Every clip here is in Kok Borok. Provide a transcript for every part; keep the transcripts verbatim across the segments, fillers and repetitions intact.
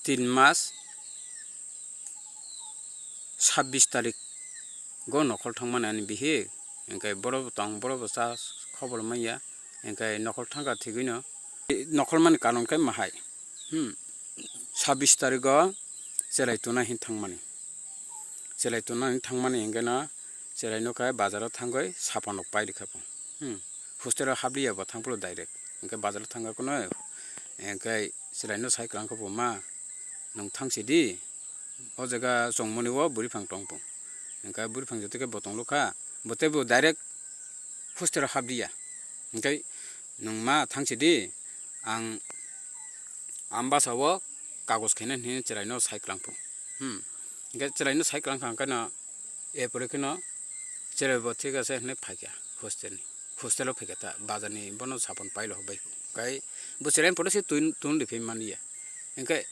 Tin mas sabbish tarik go nokhol thangmani ani bihik, hingke boro bo tong, boro bo cha khobor manya, hingke nokhol thangkha thigwino. Nokhol mani karon khe mahai, hmm, sabbish tarik go cherai tuna hin thangmani, cherai tuna hin thangmani hingke no cherai no khe bazar o thangwi sapan rok pai rikha bo, hmm, hostel o habliya bo thangphuru direct, hingke bazar o thangkha kuno, hingke cherai no sai kwlangkha bo, "Ma, nwng thang sidi, o jaga chongmani o bwrwi phang tong pung." Hingke bwrwi phang joto khe bo tong lukha, bo tei bo direct hostel o hap diya. Hingke, "Nwng ma thang sidi, ang, ang basa o kagos khaina," hinwi cherai no sai kwlang pung. Hmm. Hingke cherai no sai kwlang kha, hingke no e pore khe no cherai bo thik ase hinwi phaikha hostel ni. Hostel o phaikha ta, bazar ni bono sapan pailo bai. Kai bo cherai pore se tun, tun riphi mani ya. Hingke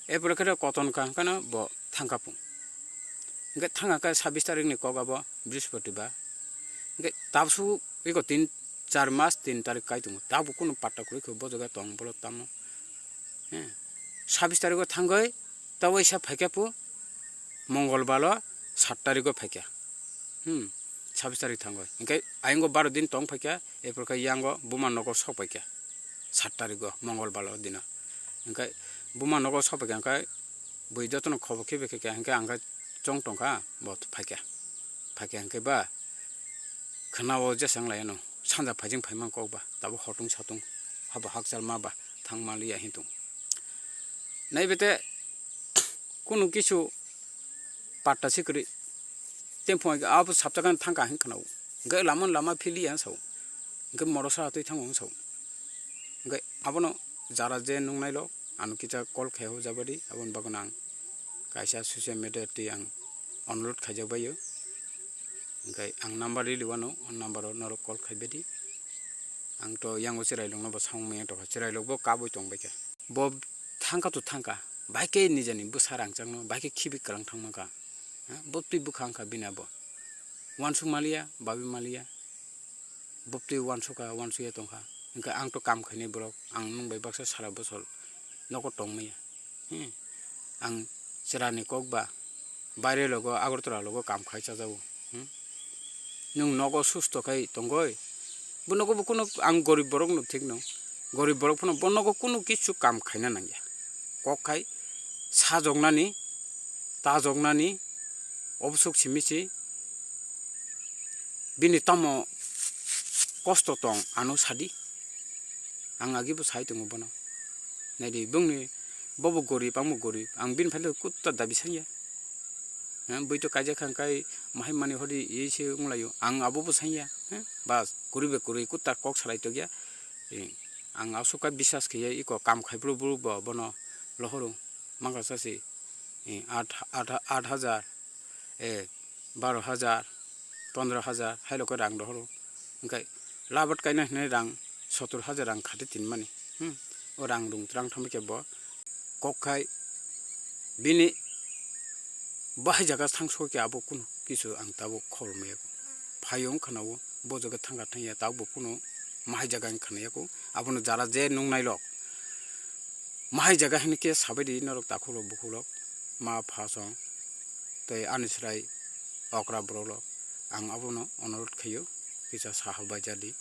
e pore khe koton kha, hingke no bo thangkha pung. Hingke thangkha khe sabbish tarik ni kok abo Brihaspatibar. Hingke tabsu iko tin, char mas tin tarik kai tongo. Tabuk kunu patta kwrwi khe bo jaga tong bolo tamo. He. Sabbish tarik o thangwi ta waisa phaikha phu Mongolbar o sat tarik o phaikha. Hmm. Sabbish tarik thangwi. Hingke ayang o baro din tong phaikha, e pore khe yang o buma nogo sok paikha. Sat tarik o Mongolbar o dino. Hingke buma nogo sok paikha, hingke bui jotono khobor khe bai khe kha, hingke ang khe chong tongkha, bo phaikha. Phaikha hingke ba khwnao jesang lai ano, sanja phaijing phaimang kok ba, tabuk hotung satung, habo hakchal ma ba, thang maliya hintung. Naibe te kunu kisu patta si kwrwi. Tei phung abo sapta gani thangkha hinwi khwnao. Hingke lama lama philiya sao. Hingke morosa twi thango sao. Hingke abono jara je nungnai lo, ano kisa call khai hojak badi, aboni bagwi ang kaisa social media twi ang onurot khaijak baio. Hingke ang number rili wano, o number o norok call khai badi. Ang to yango chwrailokno bo samung maya tongkha, chwrailok bo kabui tongbaikha. Bo thangkha to thangkha, bai khe nijani bwsa rangchakno bai khe khibi kwlang thangmankha. Ha, bo twi bwkha wngkha bini abo. Uansuk maliya, babi maliya. Bo twi uansukha, uansukya tongkha. Hingkhe ang to kam khainai borok, ang nwng bai baksa sara bosor nogo tongmaya. Hmm. Ang chwrani kok ba, baire logo, Agartala logo kam khai chajago. Hmm. Nwng nogo susto khai tongoi. Bo nogo bo kuno ang gorib borok no thik no. Gorib borok phano bo nogo kuno kichu kam khaina nangya. Kok khai sajoknani, tajoknani, obosuk simi si bini tamo kosto tong ano sadi. Ang agi bo sai tongo bono. Naidi bongni bobo gorib, ang bo gorib. Ang bini phaile kutta dabi sanya. Ha, bui to kaijak kha, hingkai mahai mani hodi ye se wnglaio. Ang abo bo sanya. Ha, bas, kwrwi bai kwrwi kutta kok salai tokya. Eh, ang aswk kha biswas khaiya iko kam khai bru bru bo bono lohoro. Mangkha sasi, eh, aat, aat, aat hajar, eh, baro hajar, pondro hajar, hailo khe rang rohoro. Hingkhe labat kaina hinwi rang sotor hajar rang khati tinmani. Hmm. O rang rung twrang thangbai khe bo kok khai bini bahai jaga thang sokya abo kunu kisu ang tabuk khobor maya. Phaio wng khana o bo jaga thangkha thangya tabuk bo kunu mahai jaga wng khana yako. Abono jara je nung nailok. Mahai jaga hinwi khe sabaidi norok takhuk rok bukhuk rok, ma pha song tei ani chwrai okra borok rok, ang abono onorot khaio kisa saha baijadi.